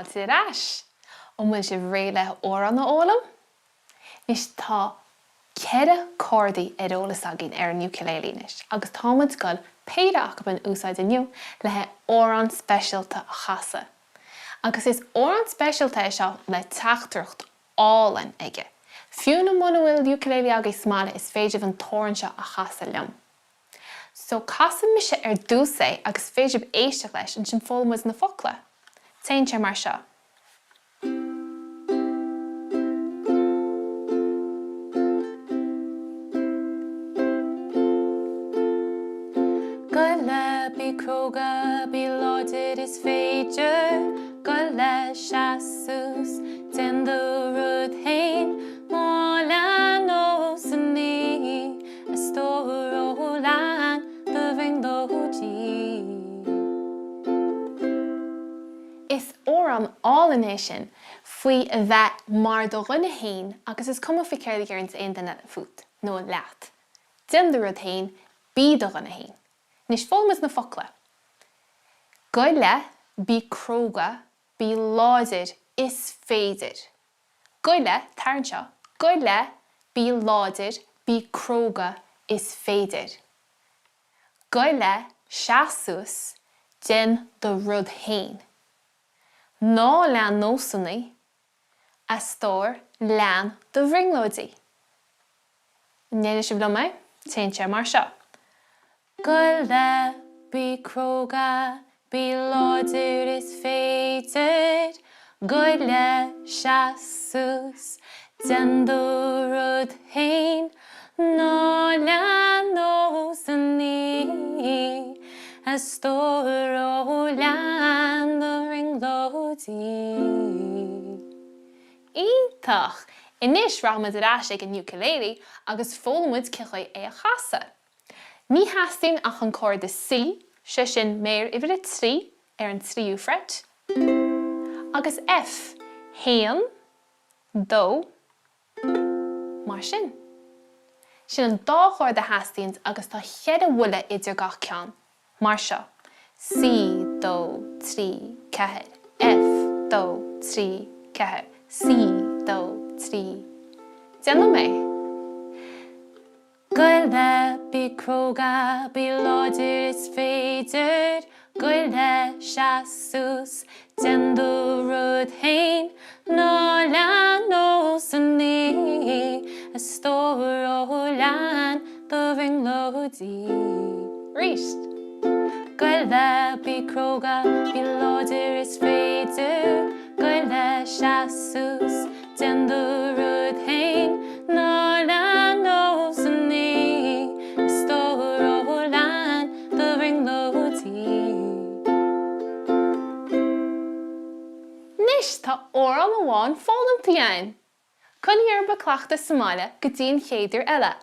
Fáilte ar ais! An bhfuil sibh réidh le amhrán a fhoghlaim? Anois tá 4 cordaí ar eolas againn ar an ukulele anois agus tá muid ag dul péire acu a úsáid inniu le haghaidh amhrán speisialta a chasadh. Agus is amhrán speisialta é seo le teachtaireacht álainn aige. Fiú na muna bhfuil ukulele agaibh sa mbaile is féidir libh an t-amhrán seo a chasadh liom. So casfaidh mise ar dtús é agus is féidir libh éisteacht leis, ansin foghlaimeoidh muid na focla. Téann sé mar seo. Gabh i leith, bí cróga, bí láidir is féidir, gabh i leith, seas suas, déan do rud fhéin, ná lean nósanna. A stór ó lean do bhrionglóidí. Is amhrán álainn é sin faoi a bheith mar do dhuine fhéin agus is cuma faoi céard a deireanns aon duine fút nó leat. Déan do rud fhéin, bí do dhuine fhéin. Anois foghlaim muid na focla. Gabh i leith, bí cróga, bí láidir, is féidir. Gabh i leith, tar anseo, gabh i leith, bí láidir, bí cróga, is féidir. Gabh i leith, seas suas, déan do rud fhéin. Ná lean nósanna, a stór, lean do bhrionglóidí. An ndéanfaidh sibh liom é? Téann sé mar seo. Gabh i leith, bí cróga, bí láidir is féidir, gabh i leith, seas suas, déan do rud fhéin, ná lean nósanna, a stór ó lean do bhrionglóidí. Iontach! Anois rachaimid ar ais ag an ukulele agus foghlaimeoidh muid cén chaoi é a chasadh. Ní theastaíonn ach an corda C, sé sin méar uimhir a 3 ar an tríú fret, agus F, haon, dó, mar sin. Sin an dá chord a theastaíonns agus tá cheithre bhuille idir gach ceann. Mar seo, C, dó, 3, 4, F, dó, 3, 4, C, dó, 3. Déan liom é. Gabh i leith, bí cróga, bí láidir is féidir, gabh i leith, seas suas, déan do rud fhéin, ná lean nósanna, a stór ó lean do bhrionglóidí. Arís. Gabh i leith, bí cróga, bí láidir is féidir, gabh i leith, seas suas, déan do rud fhéin, ná lean nósanna, a stór ó lean do bhrionglóidí. Anois tá amhrán amháin foghlamtha againn! Coinnigh oraibh ag cleachtadh sa mbaile go dtí an chéad uair eile!